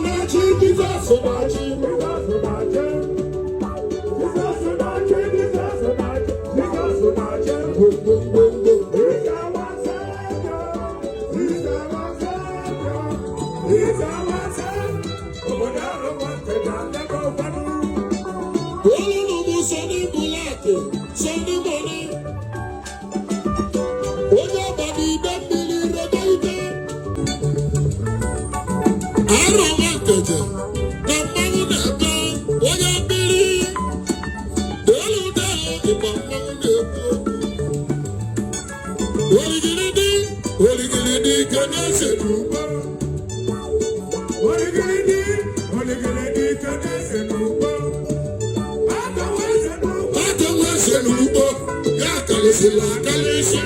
na-achị, Jizọs na-achị. Jizọs na-achị. Jizọs na-achị, Jizọs na-achị, Jizọs na-achị. Gwogwogwogwo. He's our Savior. He's our Savior. He's our Savior. Obodo ahụ nwante na-adaba ụfọdụ. Olulu bụ Sonny Black, Sonny Money. Onye ọgbada ide mmiri rebe ike. Arọ nkeje na mmanwụ na-ebe onye mmiri. Delu delu ịgba mmanwụ na-ekwu okwu. Oligiridi, oligiridi ke na-ese n'ugbo. Oligiridi, oligiridi, ke na-ese n'ugbo. Aka wee ese n'ugbo. Aka nwa ese n'ugbo, ya karịsịrị akarịsị.